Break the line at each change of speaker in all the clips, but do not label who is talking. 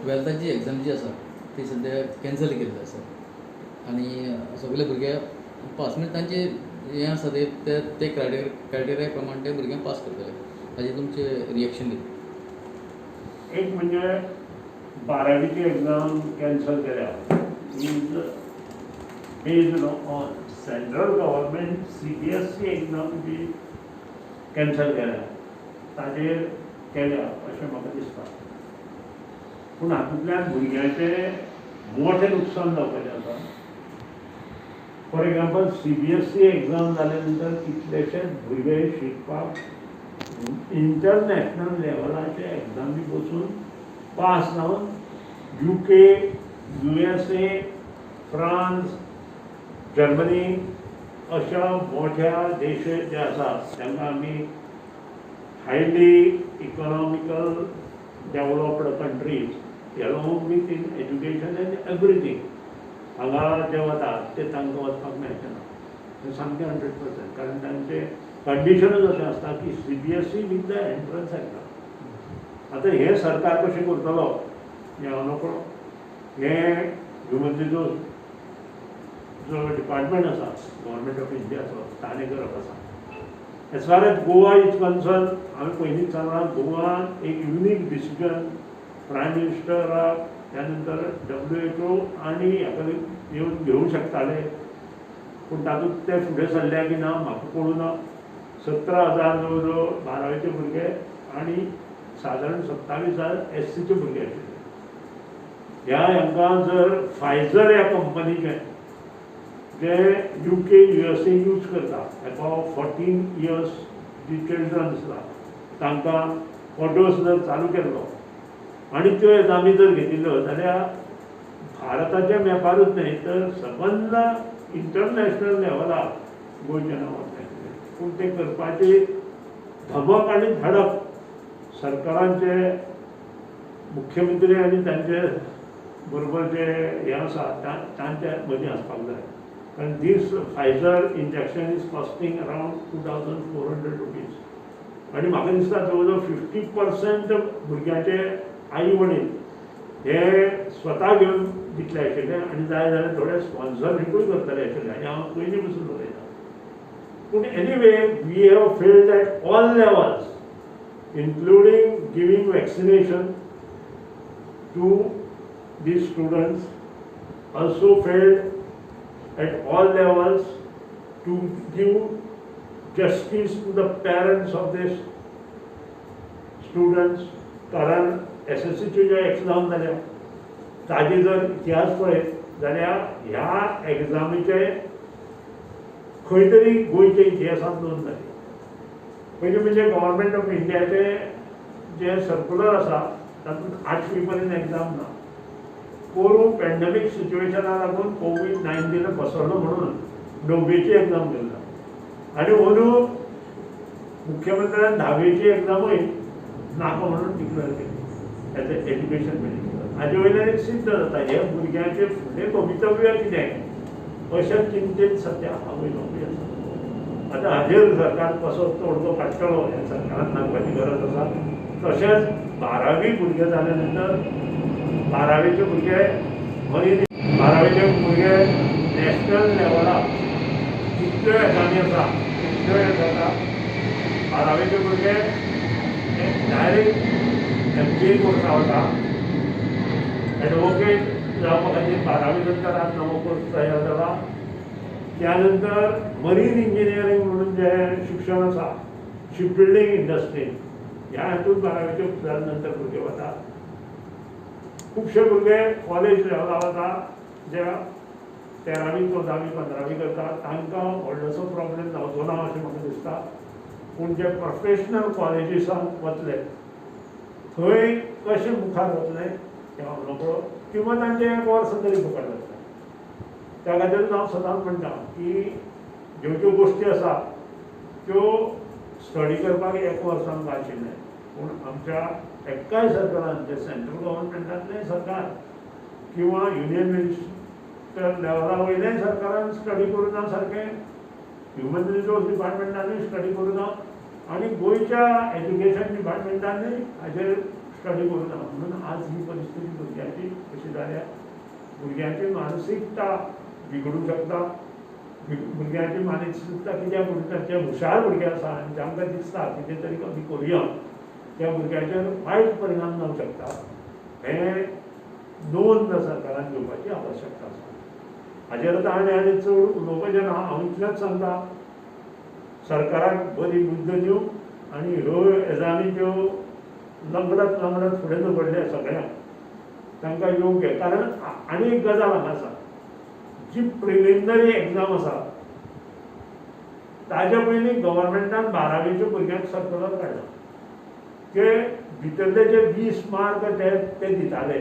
ट्वेल्थाची exam जी आसा ती सद्या कॅन्सल केल्ली आसा आनी सगळे भुरगे पास म्हणजे तांचे हें आसा ते ते क्रायटेरिया प्रमाण ते भुरग्यांक पास करतले. ताजें तुमचें रिएक्शन कितें?
एक म्हणजे बारावीची एग्जाम कॅन्सल केल्या is based on central government CBSE exam G cancel केल्या ताजेर केल्या अशें म्हाका दिसता. पूण हातूंतल्यान भुरग्यांचें मोठें नुकसान जावपाचें आसा. फॉर एग्जाम्पल CBSE exam जाल्या नंतर कितलेशेच भुरगे शिकपाक इंटरनॅशनल लेवलाचे एग्जामी बसून पास जावन UK, USA, France, Germany अशा मोठ्या देश जे आसात तांकां आमी highly economical developed countries along with in education and everything हांगा जे वतात ते तांकां वचपाक मेळचें ना. हें सामकें 100%, कारण तांचें कंडिशनूच अशें आसता की CBSE with the entrance exam. आतां हें सरकार कशें करतलो हें हांव नकळो. हें ह्युमन रिसोर्स जो डिपार्टमेंट आसा गव्हर्मेंट ऑफ इंडियाचो ताणें करप आसा. As far as Goa is concern, हांवें पयलींच सांगलां, गोवान एक युनीक डिसिजन प्रायम मिनिस्टराक त्या नंतर WHO आनी हाका येवन घेवंक शकताले, पूण तातूंत ते फुडें सरले की ना म्हाका कळूं ना. 17,000 जवळ जवळ बारावेचे भुरगे आनी सादारण 27,000 एससीचे भुरगे आशिल्ले. ह्या हांकां जर फायझर ह्या कंपनीचें जे UK, USA use करता एबाव 14 इयर्स जी चिल्ड्रन आसा तांकां हो डोस जर चालू केल्लो आनी त्यो एग्जामी जर घेतिल्ल्यो जाल्यार भारताच्या मॅपारूच न्हय तर सबंद इंटरनॅशनल लेवलार गोंयचें नांव वतलें आशिल्लें. पूण तें करपाची धमक आनी धडक सरकारांचे मुख्यमंत्री आनी तांचे बरोबर जे हें आसा तांच्या मदीं आसपाक जाय. कारण this Pfizer injection is costing around 2400 rupees आनी म्हाका दिसता जवळ जवळ 50% भुरग्यांचे आई वडील हे स्वता घेवन दितले आशिल्ले आनी जाय जाल्यार थोडे स्पॉन्सरशिपूय करतले आशिल्ले आनी हांव पयलीं पसून उलयतां. पूण anyway we have failed at all levels including giving vaccination to these students, also failed at all levels to give justice to the parents of these students. कारण एसएससीच्यो ज्यो एग्जाम जाल्या ताजे जर इतिहास पळयत जाल्यार ह्या एग्जामीचे खंय तरी गोंयच्या इतिहासांत नोंद जाली. पयलीं म्हणजे गव्हर्मेंट ऑफ इंडियाचे जे सर्कुलर आसा तातूंत 8वी पर्यंत एग्जाम ना. पोरूं पॅन्डेमीक सिच्युएशना लागून कोवीड-19 पसरलो म्हणून 9वेची एग्जाम घेवना आनी अंदू मुख्यमंत्र्यान 10वेची एग्जामूय नाका म्हणून डिक्लेअर केली एज अ एज्युकेशन मिनिस्टर. हाजे वयल्यान एक सिद्ध जाता हे भुरग्यांचें फुडें भवितव्य कितें अशें चिंतेन सद्या आवय बापूय आसा. आतां हाजेर सरकार कसो तोडगो काडटलो हें सरकारान सांगपाची गरज आसा. तशेंच 12वी भुरगे जाल्या नंतर 12वेचे भुरगे मरीन, 12वेचे भुरगे नॅशनल लेवलाक कितल्यो एग्जामी आसा तितल्यो जाता. 12वेचे भुरगे डायरेक्ट MBA कोर्सा वता. एडवोकेट जावपा खातीर 12वी नंतर आज नवो कोर्स तयार जाला. त्या नंतर मरीन इंजिनियरींग म्हणून जे शिक्षण आसा शिप बिल्डींग इंडस्ट्रीन ह्या हातूंत 12वेचे जाल्या नंतर भुरगे वता. खुबशे भुरगे कॉलेज लेवलार वता जे 13वी, 14वी, 15वी करता तांकां व्हडलोसो प्रॉब्लेम जावचो ना अशें म्हाका दिसता. पूण जे प्रोफेशनल कॉलेजीसांक वतले थंय कशें मुखार वतले तें हांव नकळो, किंवा तांचें एक वर्स तरी फुकट वतलें. त्या खातीर हांव सदांच म्हणटा की ज्यो ज्यो गोश्टी आसा त्यो स्टडी करपाक एक वर्स आमकां आशिल्लें, पूण आमच्या एकाय सरकारान जे सेंट्रल गव्हर्मेंटांतलें सरकार किंवा युनियन मिनिस्टर लेवला वयल्याय सरकारान स्टडी करूं ना सारकें, ह्युमन रिसोर्स डिपार्टमेंटानूय स्टडी करूं ना आनी गोंयच्या एज्युकेशन डिपार्टमेंटानूय हाजेर स्टडी करूं ना, म्हणून आज ही परिस्थिती भुरग्यांची. अशी जाल्या. भुरग्यांची मानसिकता बिगडूंक शकता. भुरग्यांची मानसिकता कित्याक म्हणटा, जे हुशार भुरगे आसा आनी जांकां दिसता कितें तरी आमी करुया, त्या भुरग्यांचेर वायट परिणाम जावंक शकता. हें नोंद सरकारान घेवपाची आवश्यकता आसा. हाजेर आतां आनी आनी चड उलोवपाचें ना. हांव इतलेंच सांगता, सरकाराक बरी बुद्द दिवंक आनी ह्यो एग्जामी ज्यो लंगडत लंगडत फुडें दवरल्या सगळ्यांक तांकां योग्य. कारण आनी एक गजाल हांगा आसा, जी प्रिलिमिनरी एग्जाम आसा ताज्या पयलीं गव्हर्मेंटान 12वेच्या भुरग्यांक सर्कुलर काडला. ते भितरले जे 20 मार्क ते दिताले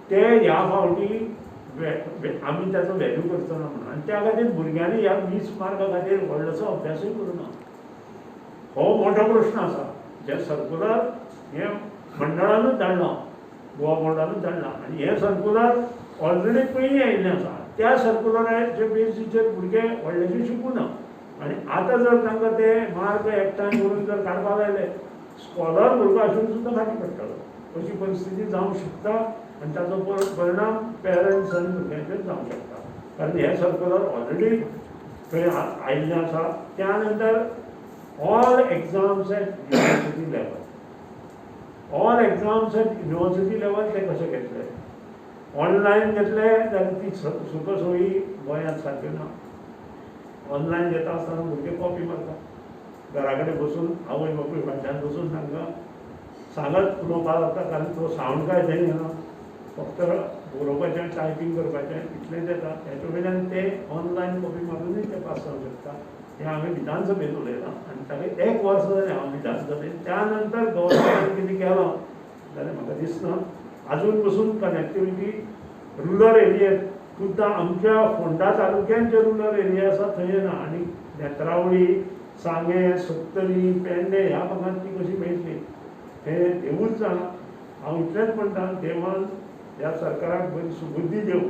ते ह्या फावटी आमी ताचो व्हॅल्यू करचो ना म्हणून, आनी त्या खातीर भुरग्यांनी ह्या 20 मार्का खातीर व्हडलोसो अभ्यासूय करूं ना. हो मोठो प्रश्न आसा. जें सर्कुलर हें मंडळानूच धाडलां, गोवा बोर्डानूच धाडलां आनी हें सर्कुलर ऑलरेडी पयलीं आयिल्लें आसा. त्या सर्कुलराचे बेजीचेर भुरगे व्हडलेशे शिकूना आनी आतां जर तांकां ते मार्क एकठांय करून जर काडपाक लायले, स्कॉलर भुरगो आसून सुद्दां फाटीं पडटलो. अशी परिस्थिती जावंक शकता आनी ताचो परिणाम पेरंट्स आनी भुरग्यांचेर जावंक शकता. कारण हें सर्कुलर ऑलरेडी थंय आयिल्लें आसा. त्या नंतर all exams at university level, all exams at university level ते कशे घेतले, ऑनलायन घेतले जाल्यार ती सुखसोयी गोंयांत सारक्यो ना. ऑनलायन घेता आसतना भुरगे कॉपी मारता, घरा कडेन बसून आवय बापूय फाटल्यान बसून तांकां सांगत उलोवपाक लागता. कारण तो सावंड काय थंय येना, फक्त बरोवपाचें टायपींग करपाचें इतलेंच येता. हेचे वयल्यान ते ऑनलायन कॉपी मारुनूय ते पास जावंक शकता. हें हांवें विधानसभेंत उलयलां आनी ताका 1 वर्स जालें हांव विधानसभेंत. त्या नंतर गव्हर्मेंटान कितें केलां जाल्यार म्हाका दिसना आजून पसून कनेक्टिविटी रुरल एरियेंत सुद्दां आमच्या फोंडा तालुक्यांत जे रुरल एरिया आसा थंय येना. आनी नेत्रावळी, सांगें, सत्तरी, पेडणें ह्या भागांत ती कशी मेळटली हें देवूच जाणा. हांव इतलेंच म्हणटा, देवान ह्या सरकाराक बरी सुबुद्धी दिवं.